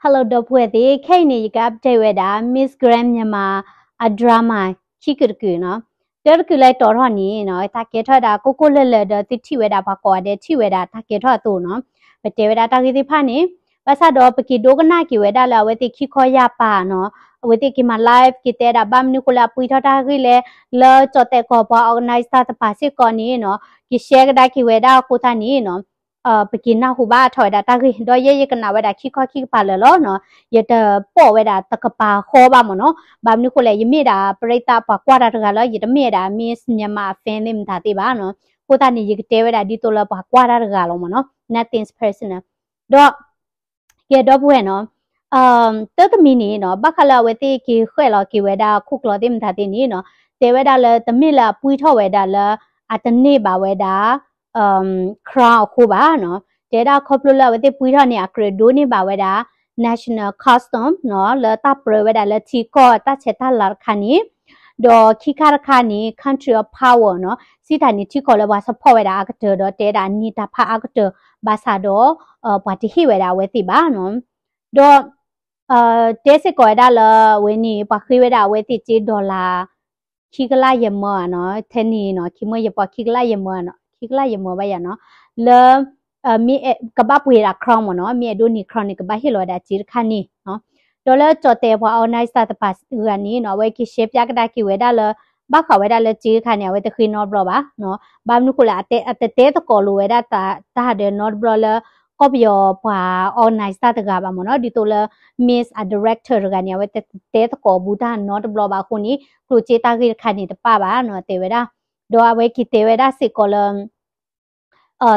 Hello ဒီပုၢ်ဝဲၢ်သ့ၣ်, ခဲအံၤန့ၣ် ယက update ဝဲဒၣ် Miss Grand Myanmar အ drama ခံကုာ်တကုာ်နီၤ. တၢ်တကုာ်လၢယတီၣ်ထီၣ်န့ၣ်နီၤ, တၢ်ကဲထီၣ်ဝဲဒၣ်ကိးကိးလၢာ်လၢာ်ဒီးသုထံၣ်ဝဲဒၣ်ပှၤကိးဂၤဒဲးထံၣ်ဝဲဒၣ်တၢ်ကဲထီၣ်အသိးနီၤ. ပတဲဝဲဒၣ်တၢ်ဂ့ၢ်သ့ၣ်တဖၣ်န့ၣ်, ဘၣ်ဆၣ်ဒီးပက့ၤဒိကနၣ်က့ၤဝဲဒၣ်လၢအဝဲသ့ၣ်ခံခီယာ်ပၤနီၤ, အဝဲသ့ၣ်က့ၤမၤ live က့ၤတဲဒၣ်ဘၣ်မနုၤဃိလၢအပှံထီၣ်တၢ်ဂ့ၢ်လဲၣ်, လၢကၠီၣ်တဲာ်ကီၢ်ပှၤ organize တၢ်တပၤစ့ၢ်ကီးန့ၣ်နီၤ, က့ၤ share ကဒါက့ၤဝဲဒၣ်အဃိသတးန့ၣ်နီၤ ပက့ၤနၢ်ဟူဘၣ်ထီၣ်ဝဲဒၣ်တၢ်ဂ့ၢ်, ဒီးယဲယကနၣ်ဝဲဒၣ်ခံခီခံကပၤလၢာ်လီၤနီၤ. ယတပိာ်ဝဲဒၣ်တကပၤဃီဘၣ်မ့ၢ်နီၤ. ဘၣ်မနုၤဃိလဲၣ်, ယမ့ၢ်ဒၣ်ပရိသတ်ပှၤကွၢ်တၢ်တဂၤလီၤ, ယတမ့ၢ်ဝဲဒၣ် Miss Myanmar fan သ့ၣ်မတၤသ့ၣ်ဘၣ်နီၤ. အဃိသတးန့ၣ် ယကတဲဝဲဒၣ်ဒ်သိးလၢပှၤကွၢ်တၢ်တဂၤလီၤမ့ၢ်နီၤ, nothing's personal. ဒီး ကဲဒီပုၢ်ဝဲၢ်နီၤ, တၢ်တမံၤန့ၣ်နီၤ, ဘၣ်ဃးလၢအဝဲသ့ၣ်က့ၤဃဲၣ်လီၤက့ၤဝဲဒၣ်ခိၣ်ကျီသ့ၣ်မတၤသ့ၣ်န့ၣ်နီၤ, တဲဝဲဒၣ်လၢတမ့ၢ်လၢအပှံထီၣ်ဝဲဒၣ်လၢ အတန့ၢ်ဘၣ်ဝဲဒၣ် crown အဃိဘၣ်နီၤ. တဲဒၣ်ခီဖျိလၢအဝဲသ့ၣ်ပှံထီၣ်န့ၣ် အကြၢးဒိးန့ၢ်ဘၣ်ဝဲဒၣ် national custom နီၤ, လၢတၢ်ပြၢဝဲဒၣ်လၢထံကီၢ်တၢ်ဆဲးတၢ်လၤတခါန့ၣ်, ဒီးခံခါတခါန့ၣ် country of power နီၤ, စံးတၢ်န့ၣ်ထံကီၢ်လၢပှၤ support ဝဲဒၣ်အါကတၢၢ်ဒီး တဲဒၣ်န့ၢ်တၢ်ဖးအါကတၢၢ်, ဘၣ်ဆၣ်ဒီး ပှၤတဟ့ၣ်ဝဲဒၣ်အဝဲသ့ၣ်ဘၣ်နီၤ. ဒီး တဲစ့ၢ်ကီးဝဲဒၣ်လၢအဝဲန့ၣ် ပှၤဃ့ဝဲဒၣ်အဝဲသ့ၣ်စ့ dollar ခံကလးယဲၢ်မၢဧါနီၤ, ထဲန့ၣ်နီၤ, ခံမၢယဲၢ်ပီၢ် ခံကလးယဲၢ်မၢ, ခံကလးယဲၢ်မၢဘၣ်ယၤနီၤ, လၢ မ့ၢ်ကဘၣ်ပှ့ၤဒၣ် crown မ့ၢ်နီၤ, မ့ၢ်အဲၣ်ဒိးန့ၢ် crown န့ၣ် ကဘၣ်ဟ့ၣ်လီၤဝဲဒၣ်စ့တခါန့ၣ်နီၤ. ဒီးလၢကၠီၣ်တဲာ်ပှၤ organize တၢ်တပၤတဂၤန့ၣ်နီၤ, အဝဲက့ၤ share ပျါကဒါက့ၤဝဲဒၣ်လၢ ဘၣ်ဃးဝဲဒၣ်လၢစ့တခါန့ၣ် အဝဲတဃ့နီတဘျီဘၣ်နီၤ. ဘၣ်မနုၤဃိလဲၣ်, အတတဲသကိးလိာ်ဝဲဒၣ်တၢ်ဒီးနီတဘျီလၢ ကီၢ်ပယီၤပှၤ organize တၢ်တဂၤဘၣ်မ့ၢ်နီၤ, ဒ်သိးလၢ Miss အ director တဂၤန့ၣ် အဝဲတတဲသကိးဘူးတၢ်နီတဘျီဘၣ်အဃိန့ၣ် ကျိၣ်စ့တၢ်ဂ့ၢ်တခါန့ၣ်တပၣ်ဘၣ်နီၤ တဲဝဲဒၣ်. ဒီးအဝဲက့ၤတဲဝဲဒၣ်စ့ၢ်ကီးလၢ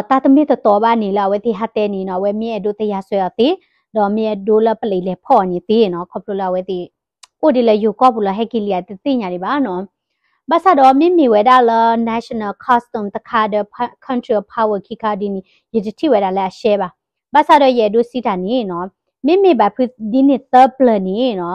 တၢ်တမ့ၢ်တတီဘၣ်န့ၣ်လၢအဝဲသ့ၣ်ဟးတဲန့ၣ်နီၤ, အဝဲမ့ၢ်အဲၣ်ဒိးသယၤစွဲအီၤသ့, ဒီးမ့ၢ်အဲၣ်ဒိးလၢပလံးလဲၤဖီၣ်အီၤန့ၣ်သ့နီၤ, ခီဖျိလၢအဝဲသ့ၣ် အိၣ်ဒ်လၢယိၤကီၢ်ပူၤလီၤ ဟဲက့ၤလံဧါတသ့ၣ်ညါဒံးဘၣ်နီၤ. ဘၣ်ဆၣ်ဒီးမ့မ့ၢ်ဝဲဒၣ်လၢ national custom တခါဒီး country of power ခံခါဒ်န့ၣ် ယတထံၣ်ဝဲဒၣ်လၢအ share ဘၣ်. ဘၣ်ဆၣ်ဒီးယအဲၣ်ဒိးစံးတၢ်န့ၣ်နီၤ, မ့မ့ၢ်ဘၣ်ဖုးဒ်န့ၣ်သၢပျၢၤန့ၣ်နီၤ,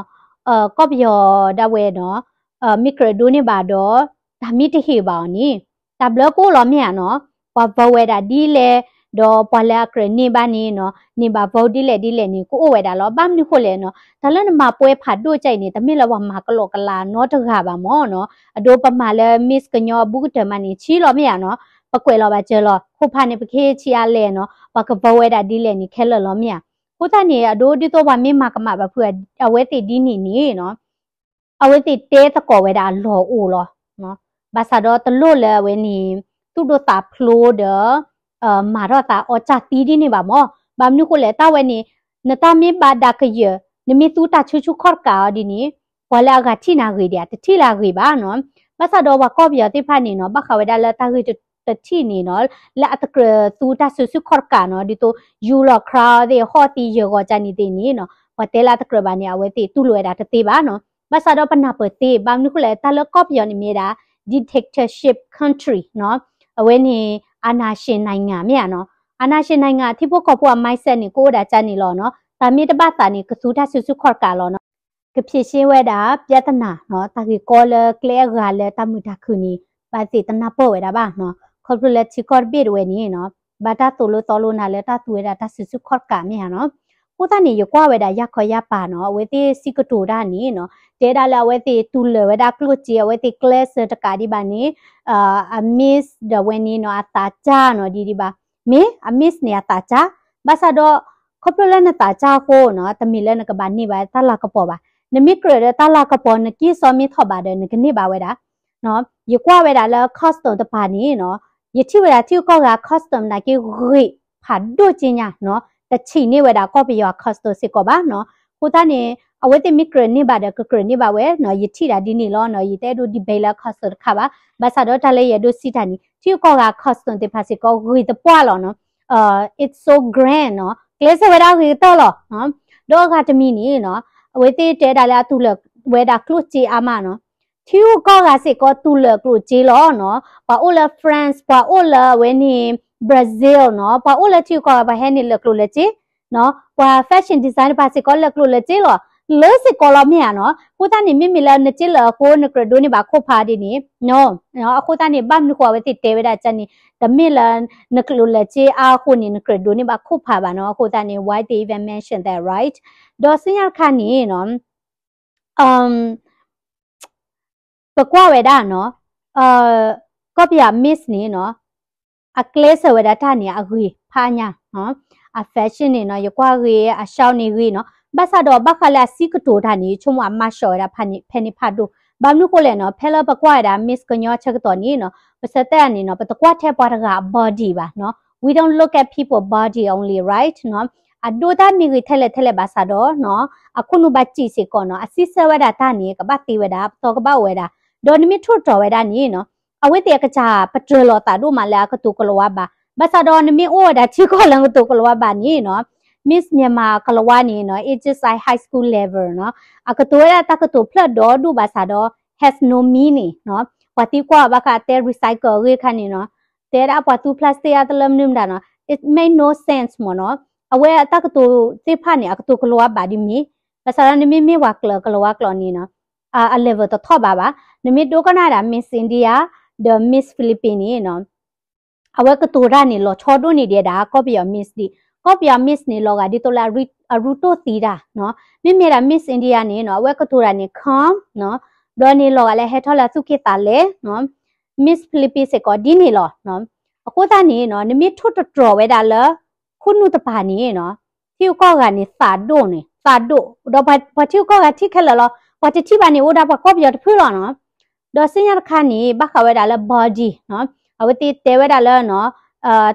ကီၢ်ပယီၤဒၣ်ဝဲနီၤ, မ့ၢ်ကြၢးဒိးန့ၢ်ဘၣ်ဒီး တၢ်မ့ၢ်တဟ့ၣ်ဘၣ်အီၤန့ၣ် တၢ်ဘျၢကအိၣ်လီၤမ့ၢ်ဧါနီၤ. ပှၤ vote ဝဲဒၣ်ဒ်လဲၣ်, ဒီးပှၤလၢအကြၢးန့ၢ်ဘၣ်န့ၣ်နီၤ, န့ၢ်ဘၣ် vote ဒ်လဲၣ်ဒ်လဲၣ်န့ၣ် ကအိၣ်ဝဲဒၣ်လီၤ. ဘၣ်မနုၤဃိလဲၣ်နီၤ, တၢ်လၢနမၤပှဲၤဖးဒိၣ်ကၢ်အံၤန့ၣ် တမ့ၢ်လၢပှၤမၤကလီကလီနီတဂၤဘၣ်မ့ၢ်နီၤ. အဒိပမၤလၢ Miss ကညီအဘူးကတၢၢ်မးန့ၣ် ဆံးလီၤမ့ၢ်ဧါနီၤ, ပကွဲးလီၤဘၣ်စၢၤလီၤ. ခိၣ်ဖးန့ၣ် ပကဟ့ၣ်ဆံးအါလဲၣ်နီၤ, ပှၤက vote ဝဲဒၣ်ဒ်လဲၣ်န့ၣ် ခဲလၢာ်လီၤမ့ၢ်ဧါ. အဃိသတးန့ၣ် အဒိဒ်သိးပှၤမ့ၢ်မၤကမၣ်ဘၣ်ဖုးအဝဲသ့ၣ်ဒ်န့ၣ်န့ၣ်နီၤ အဝဲသ့ၣ်တဲသကိးဝဲဒၣ်အလီၢ်အိၣ်လီၤ. ဘၣ်ဆၣ်ဒီးတလိၣ်လၢအဝဲန့ၣ် သူၣ်ဒိၣ်သးဖျိးဒီး မၤထီၣ်သးအီၣ်ကၢ်သံဒ်န့ၣ်ဘၣ်မ့ၢ်. ဘၣ်မနုၤဃိလဲၣ် တၢ်ဝဲန့ၣ် နတၢ်မ့ၢ်ဘၣ်ဒၣ်ကယၢၢ် နမ့ၢ်သူတၢ်ဆူၣ်ဆူၣ်ခီၣ်တကးအီၤဒ်န့ၣ် ပှၤလၢအဂၤထံၣ်နၤဂ့ၤဒံးဧါ, တထံၣ်လၢအဂ့ၤဘၣ်နီၤ. ဘၣ်ဆၣ်ဒီးပှၤကီၢ်ပယီၤသ့ၣ်တဖၣ်န့ၣ်နီၤ ဘၣ်ဃးဝဲဒၣ်လၢတၢ်ဂ့ၢ်တထံၣ်န့ၣ်နီၤ လၢအတကြၢးသူတၢ်ဆူၣ်ဆူၣ်ခီၣ်တကးနီၤ ဒ်သိး ယူၢ်လီၤ crown သ့ၣ် ဟီၣ်သံယဲၢ်ဂီၤကၢ်န့ၣ်သ့ၣ်န့ၣ်နီၤ ပှၤတဲလၢအတကြၢးဘၣ်န့ၣ် အဝဲသ့ၣ်တူၢ်လိာ်ဝဲဒၣ်တသ့ဘၣ်နီၤ. ဘၣ်ဆၣ်ဒီးပနၢ်ပၢၢ်သ့ ဘၣ်မနုၤဃိလဲၣ် တၢ်လၢကီၢ်ပယီၤန့ၣ်မ့ၢ်ဝဲဒၣ် dictatorship country နီၤ အဝဲန့ၣ် အာဏာရှင်နိုင်ငံ မ့ၢ်ဧါနီၤ. အာဏာရှင်နိုင်ငံ ထံဖိကီၢ်ဖိအ mindset န့ၣ် ကအိၣ်ဒၣ်ကၢ်န့ၣ်လီၤနီၤ. တၢ်မ့ၢ်တဘၣ်သးန့ၣ် ကသူတၢ်ဆူၣ်ဆူၣ်ခီၣ်တကးလီၤနီၤ. ကဖြေရှင်းဝဲဒၣ် ပြဿနာ နီၤ တၢ်ဂ့ၢ်ကီလၢကျဲအဂၤလၢတၢ်မုာ်တၢ်ခုၣ်န့ၣ် ဘၣ်သ့ၣ်တနၢ်ပၢၢ်ဝဲဒၣ်ဘၣ်နီၤ. ခီဖျိလၢထံကီၢ်တဘ့ၣ်တဝဲန့ၣ်နီၤ ဘၣ်တၢ်သိၣ်လိသီလိနၤလၢတၢ်သူဝဲဒၣ်တၢ်ဆူၣ်ဆူၣ်ခီၣ်တကးမ့ၢ်ဧါနီၤ. အဃိသတးန့ၣ် ယကွၢ်ဝဲဒၣ်ယၢ်ခီယၢ်ပၤနီၤ အဝဲသ့ၣ်စံးကတိၤတၢ်န့ၣ်နီၤ တဲဒၣ်လၢအဝဲသ့ၣ်တူၢ်လိာ်ဝဲဒၣ်ကျိၣ်စ့ အဝဲသ့ၣ်ကျဲးစၢးတကးဒံးဘၣ်န့ၣ် အ miss ဒီးဝဲန့ၣ်နီၤ အသးစၢ်နီၤ ဒ်ဒံးဘၣ်. မ့ၢ်အ miss န့ၣ် အသးစၢ် ဘၣ်ဆၣ်ဒီး ခီဖျိလၢနသးစၢ်အဃိနီၤ တမ့ၢ်လၢနကဘၣ်န့ၢ်ဘၣ်တၢ်လၤကပီၤဘၣ်. နမ့ၢ်ကြၢးဒီးတၢ်လၤကပီၤ နကံၢ်စီမ့ၢ်ထီၣ်ဘးဒီး နကန့ၢ်ဘၣ်ဝဲဒၣ် ယကွၢ်ဝဲဒၣ်လၢ costume တပၤန့ၣ်နီၤ ယထံၣ်ဝဲဒၣ်ထံဂုၤကီၢ်ဂၤ costume နာ်က့ဂ့ၤဖးဒိၣ်က့ညါနီၤ တဆံးန့ၢ်ဝဲဒၣ်ကီၢ်ပယီၤ costume စ့ၢ်ကီးဘၣ်နီၤ. အဃိသတးန့ၣ် အဝဲသ့ၣ်မ့ၢ်ကြၢးန့ၢ်ဘၣ်ဒီး ကကြၢးန့ၢ်ဘၣ်ဝဲနီၤ ယထံၣ်ဒၣ်ဒ်န့ၣ်လီၤနီၤ ယတအဲၣ်ဒိး debate လၢ costume တခါဘၣ်. ဘၣ်ဆၣ်ဒီးတၢ်လၢယအဲၣ်ဒိးစံးတၢ်န့ၣ် ထံဂုၤကီၢ်ဂၤ costume သ့ၣ်တဖၣ်စ့ၢ်ကီးဂ့ၤသပှၢ်လီၤနီၤ it's so grand နီၤ ကျဲးစၢးဝဲဒၣ်ဂ့ၤကတၢၢ်လီၤ. ဒီးအဂၤတမံၤန့ၣ်နီၤ အဝဲသ့ၣ်တဲဒၣ်လၢအတူၢ်လိာ်ဝဲဒၣ်ကျိၣ်စ့အါမးနီၤ ထံဂုၤကီၢ်ဂၤစ့ၢ်ကီးတူၢ်လိာ်ကျိၣ်စ့လီၤနီၤ ပှၤအိၣ်လၢ France ပှၤအိၣ်လၢအဝဲန့ၣ် Brazil နီၤ ပှၤအိၣ်လၢထံဂုၤကီၢ်ဂၤ ပှၤဟဲန့ၣ်လၢာ်ကျိၣ်လၢာ်စ့နီၤ ပှၤ fashion design တဖၣ်စ့ၢ်ကီးလၢာ်ကျိၣ်လၢာ်စ့လီၤ. လၢစ့ၢ်ကီးလီၤမ့ၢ်ဧါနီၤ. အဃိသတးန့ၣ် မ့မ့ၢ်လၢနစ့လၢာ်အဃိ နကြၢးဒိးန့ၢ်ဘၣ်ခိၣ်ဖးဒ်န့ၣ် နီၤ. အဃိသတးန့ၣ် ဘၣ်မနုၤဃိအဝဲသ့ၣ်တဲဝဲဒၣ်ကန့ၣ် တမ့ၢ်လၢ နကြၢးလၢာ်စ့အါအဃိန့ၣ် နကြၢးဒိးန့ၢ်ဘၣ်ခိၣ်ဖးဘၣ်နီၤ. အဃိသတးန့ၣ် why they even mention that, right? ဒီးဆူညါတခါန့ၣ်နီၤ ပကွၢ်ဝဲဒၣ်နီၤ ကီၢ်ပယီၤ Miss န့ၣ်နီၤ အကျဲးစၢးဝဲဒၣ်တၢ်န့ၣ် အဂ့ၤဖးညါနီၤ. အ fashion န့ၣ်နီၤ ယကွၢ်ဂ့ၤ အ shout န့ၣ်ဂ့ၤနီၤ. ဘၣ်ဆၣ်ဒီးဘၣ်ဃးလၢအစံးကတိၤတၢ်န့ၣ် ဆိကမိၣ်အမၤစှၤဝဲဒၣ်ဖဲန့ၣ်ဖးဒိၣ်. ဘၣ်မနုၤဃိလဲၣ်နီၤ ဖဲလၢပကွၢ်ဝဲဒၣ် Miss ကညီဆၢကတီၢ်န့ၣ်နီၤ ပဆၢတဲာ်န့ၣ်နီၤ ပတကွၢ်ထဲပှၤတဂၤအ body ဘၣ်နီၤ. We don't look at people body only, right? နီၤ. အဒိတၢ်မ့ၢ်ဂ့ၤထဲလဲၣ်ထဲလဲၣ်ဘၣ်ဆၣ်ဒီးနီၤ အခိၣ်နူာ်ဘၣ်စံးစ့ၢ်ကီးနီၤ အစံးဆၢဝဲဒၣ်တၢ်န့ၣ် ကဘၣ်သ့ဝဲဒၣ် ပသီကဘၣ်အိၣ်ဝဲဒၣ်. ဒီးနမ့ၢ်ထိၣ်သတြီၤဝဲဒၣ်န့ၣ်နီၤ အဝဲသ့ၣ်အကစၢ်ပတြၢၤလီၤသးဒိၣ်မးလၢအကတိၤကလၤဝါဘၣ်. ဘၣ်ဆၣ်ဒီးနမ့ၢ်အိၣ်ဝဲဒၣ်ထံကီၢ်လၢကတိၤကလၤဝါဘၣ်န့ၣ်နီၤ Miss Myanmar ကလၤဝါန့ၣ်နီၤ it's just like high school level နီၤ. အကတိၤဝဲဒၣ်တၢ်ကတိၤဖျၢၣ်ဒီဒူၣ်ဘၣ်ဆၣ်ဒီး has no meaning နီၤ. ပှၤသံကွၢ်အီၤဘၣ်ဃးအတဲ recycle အဂ့ၢ်ခါန့ၣ်နီၤ တဲဒၣ်ပှၤသူဖျၢၣ်စ့အါတလၢမနုၤမတၤနီၤ it make no sense မ့ၢ်နီၤ. အဝဲအတၢ်ကတိၤသ့ၣ်တဖၣ်န့ၣ် အကတိၤကလၤဝါဘၣ်ဒ်မ့ၢ် ဘၣ်ဆၣ်ဒီးနမ့မ့ၢ်ပှၤကျၢၤကလၤဝါကျိာ်န့ၣ်နီၤ အ level တထီၣ်ဘးဘၣ်. နမ့ၢ်ဒိကနၣ်ဒၣ် Miss India ဒီး Miss Philippines န့ၣ်နီၤ အဝဲကတိၤတၢ်န့ၣ် လီၤဆီဒိၣ်န့ၢ်ဒံးဒၣ် ကီၢ်ပယီၤ Miss ဒံး. ကီၢ်ပယီၤ Miss န့ၣ် လီၤဂာ်ဒ်သိးလၢအရူတိၢ်သံတၢ်နီၤ. မ့မ့ၢ်ဒၣ် Miss India န့ၣ်နီၤ အဝဲကတိၤတၢ်န့ၣ် calm နီၤ ဒီးန့ၣ်လီၤဂာ်လၢဟဲထီၣ်လၢသူၣ်က့သးလဲနီၤ. Miss Philippines စ့ၢ်ကီးဒ်န့ၣ်လီၤ. အဃိသတးန့ၣ်နီၤ နမ့ၢ်ထိၣ်သတြီၤဝဲဒၣ်လၢ ခိၣ်နူာ်တပၤန့ၣ်နီၤ ထံဂုၤကီၢ်ဂၤန့ၣ် သးဒိၣ်န့ၣ် သးဒိၣ် ဒီးပှၤထံဂုၤကီၢ်ဂၤထံၣ်ခဲလၢာ်လီၤ. ပှၤတထံၣ်ဘၣ်န့ၣ် အိၣ်ဒၣ်ပှၤကီၢ်ပယီၤတဖုလီၤနီၤ. ဒီးဆူညါတခါန့ၣ် ဘၣ်ဃးဝဲဒၣ်လၢ body နီၤ အဝဲသ့ၣ်တဲဝဲဒၣ်လၢနီၤ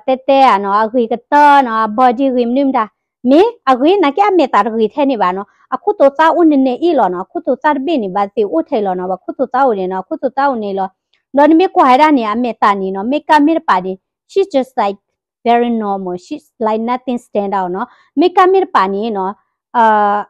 တဲတဲဧါနီၤ အဂ့ၤကတၢၢ်နီၤ အ body ဂ့ၤမနုၤမတၤ မ့ၢ်အဂ့ၤ နာ်က့အမဲာ်သးတဂ့ၤထဲန့ၣ်ဘၣ်နီၤ. အခိၣ်သူးသၣ်အိၣ်န့ၣ်န့ၣ်အံၤလီၤနီၤ. အခိၣ်သူးသၣ်တဘ့ၣ်န့ၣ် ဘၣ်သ့ၣ်အိၣ်ထဲလီၤနီၤ. ပှၤခိၣ်သူးသၣ်အိၣ်န့ၣ်နီၤ အခိၣ်သူးသၣ်အိၣ်န့ၣ်လီၤ. ဒီးနမ့ၢ်ကွၢ်ဝဲဒၣ်န့ၣ် အမဲာ်သးန့ၣ်နီၤ makeup မ့ၢ်တပာ်ဒံး she's just like very normal, she's like nothing stand out နီၤ. makeup မ့ၢ်တပာ်န့ၣ်နီၤ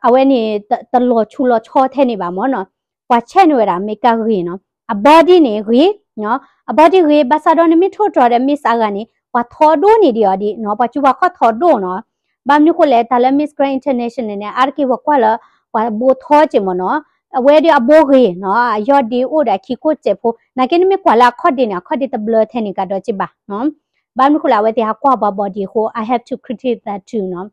အဝဲန့ၣ် တလီၤဆူလီၤဆီထဲန့ၣ်ဘၣ်မ့ၢ်နီၤ. ပှၤဆဲးန့ၢ်ဝဲဒၣ် makeup ဂ့ၤနီၤ. အ body န့ၣ်ဂ့ၤနီၤ. အ body ဂ့ၤ ဘၣ်ဆၣ်ဒီးနမ့ၢ်ထိၣ်သတြီၤဒီး Miss အဂၤန့ၣ် ပှၤထီဒိၣ်န့ၢ်ဒံးအီၤဒံးနီၤ. ပှၤကူပှၤခီၣ်ထီဒိၣ်နီၤ. ဘၣ်မနုၤဃိလဲၣ် တၢ်လၢ Miss Grand International န့ၣ် အါတက့ၢ်ပှၤကွၢ်လၢ ပှၤဘိထီက့ၤမ့ၢ်နီၤ. အဝဲဒၣ်အဘိဂ့ၤနီၤ အယီၢ်ဒ့အိၣ်ဒီးအခံခိၣ်စဲးဖိ နာ်က့နမ့ၢ်ကွၢ်လၢအခီၣ်ဒ့န့ၣ် အခီၣ်ဒ့တဘျၢထဲန့ၣ်ကဒီးက့ၤဘၣ်နီၤ. ဘၣ်မနုၤဃိလဲၣ် အဝဲသ့ၣ်ဟးကွၢ်ပှၤ body အဃိ I have to critique that too နီၤ.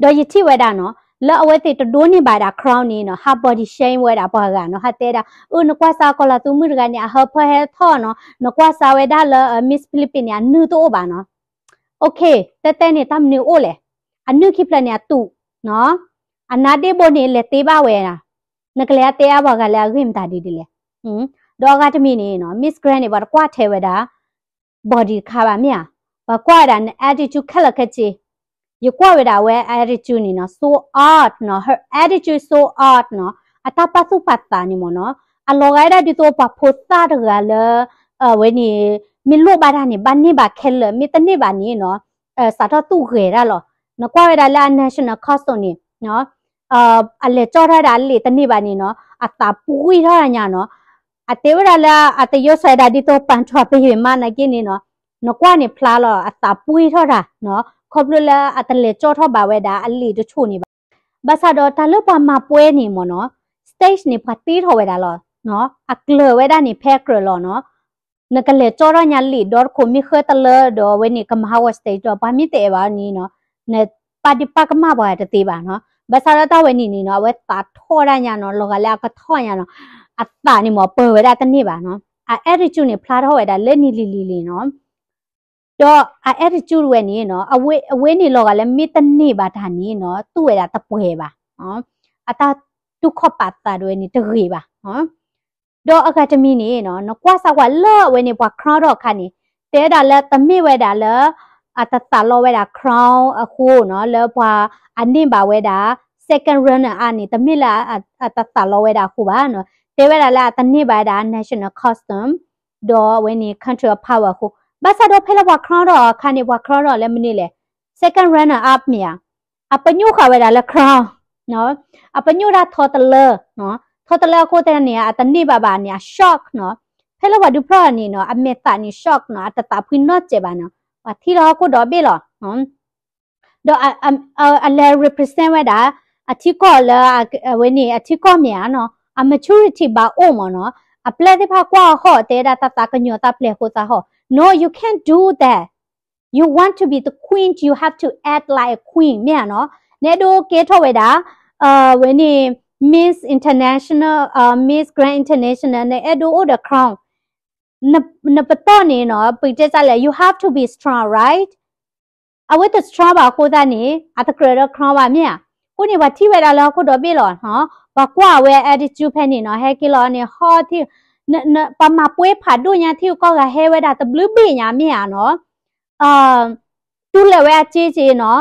ဒီးယထံၣ်ဝဲဒၣ်နီၤ လၢအဝဲသ့ၣ်တဒိးန့ၢ်ဘၣ်ဒၣ် crown န့ၣ်နီၤ ဟး body shame ဝဲဒၣ်ပှၤဂၤနီၤ ဟးတဲဒၣ် အၢ နကွၢ်စၢ်ကီၤလၤသူမုၣ်တဂၤန့ၣ် အဟၢဖၢဟဲထီၣ်နီၤ နကွၢ်စၢ်ဝဲဒၣ်လၢ Miss Philippines န့ၣ် အနုၢ်တအိၣ်ဘၣ်နီၤ. OK တဲတဲန့ၣ် တၢ်မနုၤအိၣ်လဲၣ်. အနုၢ်ခံဖျၢၣ်န့ၣ် အတူးနီၤ အနါဒ့ဘိန့ၣ် လဲၤသ့ဘၣ်ဝဲဒၣ် နကလဲၤအတဲအါပှၤဂၤလၢအဂ့ၢ်မတၤဒ်ဒ်လဲၣ်. ဒီးအဂၤတမံၤန့ၣ်နီၤ Miss Grand န့ၣ် ပှၤတကွၢ်ထဲဝဲဒၣ် body တခါဘၣ်မ့ၢ်ဧါ. ပှၤကွၢ်ဝဲဒၣ်န attitude ခဲလၢာ်ခဲဆ့ ယကွၢ်ဝဲဒၣ်အဝဲ attitude န့ၣ်နီၤ so odd နီၤ her attitude so odd နီၤ အတၢ်ပာ်သူၣ်ပာ်သးန့ၣ်မ့ၢ်နီၤ အလီၤဂာ်ဝဲဒၣ်ဒ်သိးပှၤဖိသၣ်တဂၤလၢ အဝဲန့ၣ် မ့ၢ်လိၣ်ဘၣ်တၢ်န့ၣ် ဘၣ်န့ၢ်ဘၣ်ခဲလၢာ် မ့ၢ်တန့ၢ်ဘၣ်န့ၣ်နီၤ စးထီၣ်သူၣ်ဂဲၤတၢ်လီၤ. နကွၢ်ဝဲဒၣ်လၢအ national costume န့ၣ် အလဲၤကၠီၣ်ထီၣ်ဝဲဒၣ်အလံာ်တန့ၢ်ဘၣ်န့ၣ်နီၤ အသးပှံၢ်ထီၣ်တၢ်ညါနီၤ အတဲဝဲဒၣ်လၢအတယိၣ်ဆိဒၣ်ဒ်သိးပၢ်ထီၣ်ပယီၤမးနာ်က့န့ၣ်နီၤ နကွၢ်န့ၣ်ဖျါလီၤ အသးပှံၢ်ထီၣ်တၢ်နီၤ ခီဖျိလၢအတလဲၤကၠီၣ်ထီၣ်ဘၣ်ဝဲဒၣ်အလံာ်တဆိးန့ၣ်ဘၣ်. ဘၣ်ဆၣ်ဒီးတၢ်လၢပှၤမၤပွဲန့ၣ်မ့ၢ်နီၤ stage န့ၣ် ပှၤတ့ထီၣ်ဝဲဒၣ်လီၤ အကျၢၤဝဲဒၣ်န့ၣ်ဖဲအကြၢးလီၤနီၤ နကလဲၤကၠီၣ်ထီၣ်ညါလံာ်ဒီတခိၣ်မ့ၢ်ဃၢတလၢဒီးအဝဲန့ၣ် ကမၤဟးဂီၤ stage ဒီး ပှၤမ့ၢ်တအဲၣ်ဘၣ်န့ၣ်နီၤ နပာ်ဒံးပာ်ကမၣ်ပှၤတသ့ဘၣ်နီၤ. ဘၣ်ဆၣ်ဒီးတၢ်ဝဲန့ၣ်န့ၣ်နီၤ အဝဲသးထီၣ်ဒၣ်ညါနီၤ လီၤဂာ်လၢအကထီၣ်ညါနီၤ အသးန့ၣ်မ့ၢ်ပၢၤဝဲဒၣ်တန့ၢ်ဘၣ်နီၤ အ attitude န့ၣ် ဖျါထီၣ်ဝဲဒၣ်လၢနံၤလံၤလံၤလံၤနီၤ ဒီးအ attitude ဝဲန့ၣ်နီၤ အဝဲန့ၣ်လီၤဂာ်လၢမ့ၢ်တန့ၢ်ဘၣ်တၢ်န့ၣ်နီၤ သူၣ်ဝဲဒၣ်တပှဲၤဘၣ် အတၢ်တူၢ်ခီၣ်ပာ်သးဒၣ်ဝဲန့ၣ်တဂ့ၤဘၣ် ဒီးအဂၤတမံၤန့ၣ်နီၤ နကွၢ်စၢ်ကွၢ်လၢအဝဲန့ၣ် ပှၤ crown ထီၣ်အခါန့ၣ် တဲဒၣ်လၢတမ့ၢ်ဝဲဒၣ်လၢ အတသးလီဝဲဒၣ် crown အဃိနီၤ လၢပှၤအန့ၢ်ဘၣ်ဝဲဒၣ် second runner up န့ၣ် တမ့ၢ်လၢအတသးလီဝဲဒၣ်အဃိဘၣ်နီၤ တဲဝဲဒၣ်လၢအတန့ၢ်ဘၣ်ဝဲဒၣ် national costume ဒီးအဝဲန့ၣ် country of power အဃိ ဘၣ်ဆၣ်ဒီးဖဲလၢပှၤ crown ထီၣ်အခါန့ၣ် ပှၤ crown ထီၣ်လၢမနုၤလဲၣ် second runner up မ့ၢ်ဧါ အပညိၣ်ဃာ်ဝဲဒၣ်လၢ crown အပညိၣ်ဒၣ်ထီတလၢ ထီတလၢအဃိသတးန့ၣ် အတန့ၢ်ဘၣ်ဘၣ်န့ၣ် အ shock နီၤ ဖဲလၢပှၤဒုးဖျီၣ်န့ၣ်နီၤ အမဲာ်သးန့ၣ် shock နီၤ အတသးဖှံနီတစဲးဘၣ်နီၤ ပှၤထံၣ်လီၤဟီၣ်ခိၣ်ဒီဘ့ၣ်လီၤ ဒီးအလဲၤ represent ဝဲဒၣ် အထံကီၢ်လၢအဝဲန့ၣ် အထံကီၢ်မ့ၢ်ဧါနီၤ, အ maturity ဘၣ်အိၣ်မ့ၢ်နီၤ, အပျဲၢ်သ့ၣ်တဖၣ်ကွၢ်အဟီၣ် တဲဒၣ်တၢ်သးကညီၤတၢ်ပျဲၢ်ဃိသးဟီၣ်, no, you can't do that, you want to be the queen, you have to act like a queen မ့ၢ်ဧါနီၤ, နအဲၣ်ဒိးကဲထီၣ်ဝဲဒၣ် ဝဲန့ၣ် Miss International, Miss Grand International နအဲၣ်ဒိးအိၣ်ဒီး crown နပတီၢ်န့ၣ်နီၤ ပတဲတၢ်လဲၣ် you have to be strong, right? အဝဲတ strong ဘၣ်အဃိသတးန့ၣ် အတကြၢးဒီး crown ဘၣ်မ့ၢ်ဧါ. အဃိန့ၣ် ပှၤထံၣ်ဝဲဒၣ်လၢဟီၣ်ခိၣ်ဒီဘ့ၣ်လီၤနီၤ, ပှၤကွၢ်အဝဲ attitude ဖဲန့ၣ်နီၤ ဟဲက့ၤလီၤန့ၣ် ဟီၣ်ထံၣ် ပှၤမၤပှဲၤဖးဒိၣ်ညါ ထံဂုၤကီၢ်ဂၤဟဲဝဲဒၣ်တဘျုးဘ့ၣ်ညါမ့ၢ်ဧါနီၤ တူၢ်လဲၤဝဲအစ့စ့နီၤ,